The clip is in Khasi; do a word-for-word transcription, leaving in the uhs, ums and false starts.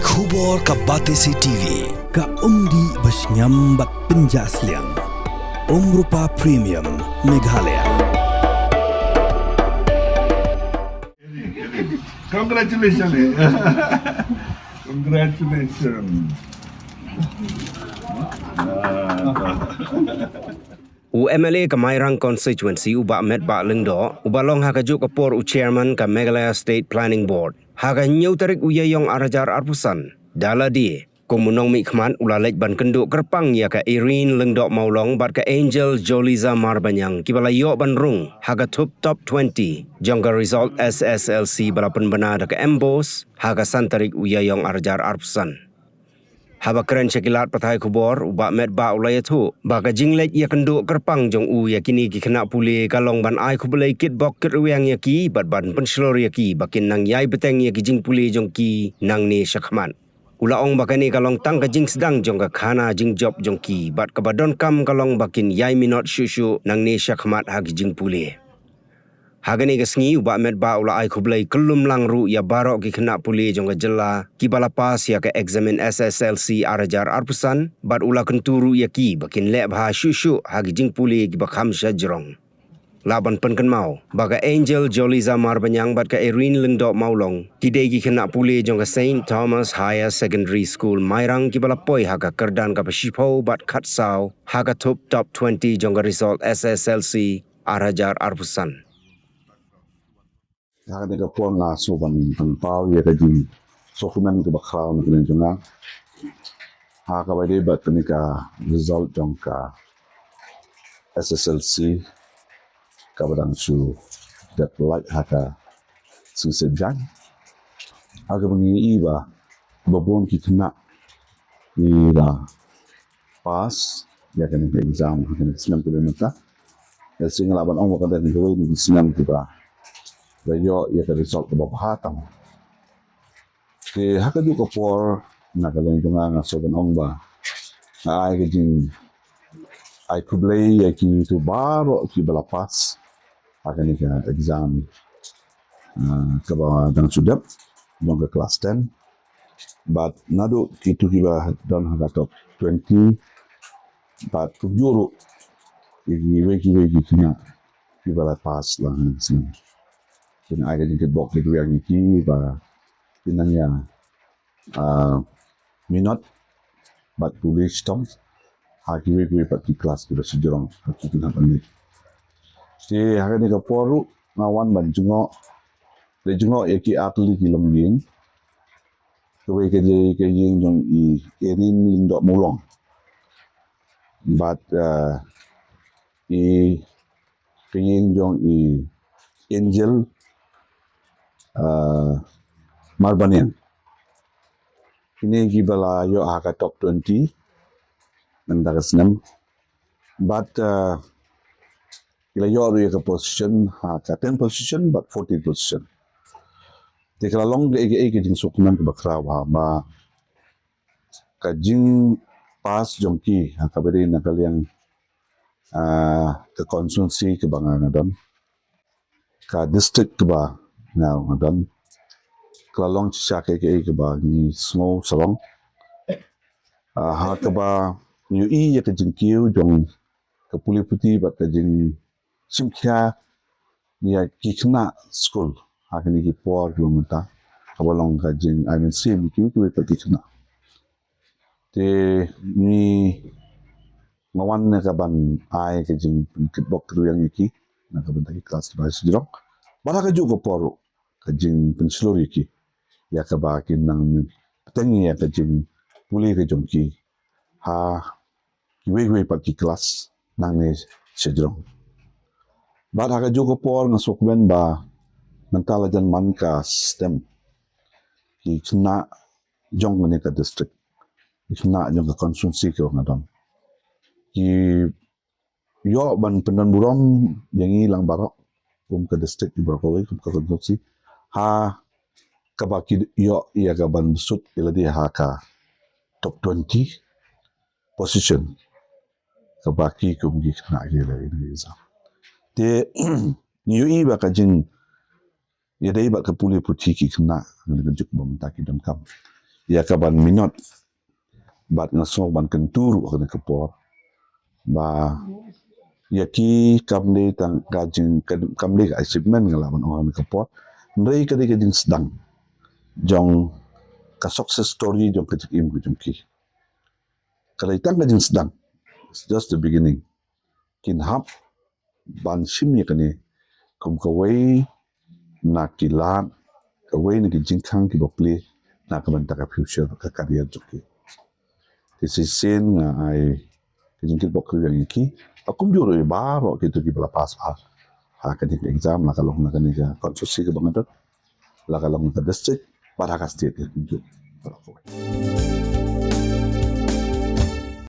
Khubor ka Batesi T V, ka umdih ba shngiam bad pynjah sliang. Umrupa Premium, Meghalaya. Congratulations. Congratulations. U M L A ka Mairang Constituency, u Bah Metbah Lyngdoh, uba long ha kajuh ka por u Chairman ka Meghalaya State Planning Board, ha ka hynñiew tarik u Ïaïong arhajar arphew san, da lade, kum u nongmihkhmat, u la leit ban kynduh kyrpang ïa ka Irene Lyngdoh Mawlong bad ka Angel Joliza Marbaniang, kiba la ïoh ban rung ha ka thup top twenty jong ka result S S L C ba la pynbna da ka MBOSE ha ka san tarik u Ïaïong arhajar arphew san. Haba kren sha ki lad pathai khubor, u Bah Metbah u la ïathuh ba ka jingleit ïakynduh kyrpang jong u ïa kine ki khynnah pule ka long ban ai khublei kitbok kitrwiang ïa ki bad ban pynshlur ïa ki ba kin nang ïai bteng ïa ki jingpule jong ki nangne shakhmat. U la ong ba kane ka long tang ka jingsdang jong ka khana jingjop jong ki bad kaba donkam ka long ba kin ïai minot shuh shuh nangne shakhmat ha ki jingpule. Ha kane ka sngi, u Bah Metbah u la ai khublei kyllum lang ruh ïa baroh ki khynnah pule jong ka jylla kiba la pass ïa ka eksamin S S L C arhajar arphew san bad u la kyntu ruh ïa ki ba kin leh bha shuh shuh ha ki jingpule kiba kham shajrong. Lah ban pynkynmaw ba ka Angel Joliza Marbaniang bad ka Irene Lyngdoh Mawlong ki dei ki khynnah pule jong ka Saint Thomas Higher Secondary School Mairang kiba la poi ha ka kyrdan kaba shiphew bad khatsaw ha ka thup top twenty jong ka result S S L C arhajar arphew san. Ha kane ka por nga sngewbha ban pynpaw ïa ka jingsngewkmen kaba khraw na ka liang jong nga ha kaba ïadei bad kane ka result jong ka S S L C kaba dang shu dep lait ha ka sngi Saitjaiñ. Ha kaba ngi ïohi ba ba bun ki khynnah ki la pass ïa kane ka exam ha kane ka snem kaba mynta. Ïa, sngewbha lah ban ong ba ka dei kawei na ki snem kiba la ïoh ïa ka result kaba bha tam. Te ha kajuh ka por na ka liang jong nga nga sngewbha ban ong ba nga ai ka jing ai khublei ïa kito baroh kiba la pass ha kane ka exam, ah, kaba dang shu dep jong ka class ten. Bad naduh kito kiba don ha ka top twenty bad kumjuh ruh ïa kiwei kiwei ki khynnah kiba la pass lang ha kane ka snem. Te nga ai ka jingkitbok kitrwiang ïa ki ba kin nang ïa, ah, minot bad pule shitom ha kiwei kiwei pat ki class kiba shajrong ha ki khynnah ban leit. Te ha kane ka por ruh nga wan ban jngoh, leit jngoh ïa ki artylli ki longïing. Kawei ka dei ka ïing jong i Irene Lyngdoh Mawlong bad, ah, i ka ïing jong i Angel, ah, Marbaniang. Kine kiba la ïoh ha ka top twenty mynta ka snem. Bad, ah, ki la ïoh ruh ïa ka position ha ka ten position bad fourteen position. Te ka la long kaei kaei ka jingsngewkmen kaba khraw ha ba ka jingpass jong ki ha kaba dei na ka liang, ah, ka constituency kaba nga nga don, ka district kaba nga nga don, ka la long shisha kaei kaei kaba ngi sngew sarong. Ah, ha kaba ngi ïohi ïa ka jingkiew jong ka pule puthi bad ka jingshim khia ïa ki khynnah skul ha kine ki por kiba mynta, kaba long ka jingai mynsiem ïa kiwei kiwei pat ki khynnah. Te ngi, nga wan na ka ban ai ka jingkitbok kitrwiang ïa ki na ka bynta ki class kiba shajrong bad ha kajuh ka por ruh ka jingpynshlur ïa ki ïa kaba kin nang bteng ïa ka jingpule ka jong ki ha kiwei kiwei pat ki class nangne shajrong. Bad ha kajuh ka por nga sngewkmen ba mynta la jan man ka stem ki khynnah jong kane ka district, ki khynnah jong ka constituency kaba nga don, ki ïoh ban pyndonburom ïa ngi lang baroh kum ka district baroh kawei, kum ka constituency, ha kaba ki ïoh ïa ka ban bsut ïa lade ha ka top twenty position kaba ki kum ki khynnah ki la ïoh. Te ngi ïohi ba ka jing ïadei bad ka pule puthi ki khynnah ha kane ka juk ba mynta ki donkam. ïa ka ban minot. Bad nga sngew ban kyntu ruh ha kane ka por ba ïa ki kam dei tang ka jing, kam dei ka achievement nga lah ban ong ha kane ka por. Hynrei ka dei ka jingsdang jong ka success story jong ka jingim ka jong ki. Ka dei tang ka jingsdang. It's just the beginning. Kin hap ban shim ïa kane kum kawei na ki lad, kawei na ki jingkhang kiba plie na ka bynta ka future, ka career jong ki. Te shisien nga ai ka jingkyrpad kyrpad ïa ki, ba kumjuh ruh ïa baroh kito kiba la pass bha ha kane ka exam, la ka long na kane ka constituency kaba nga don, la ka long na ka district bad ha ka state, ïa kumjuh baroh kawei.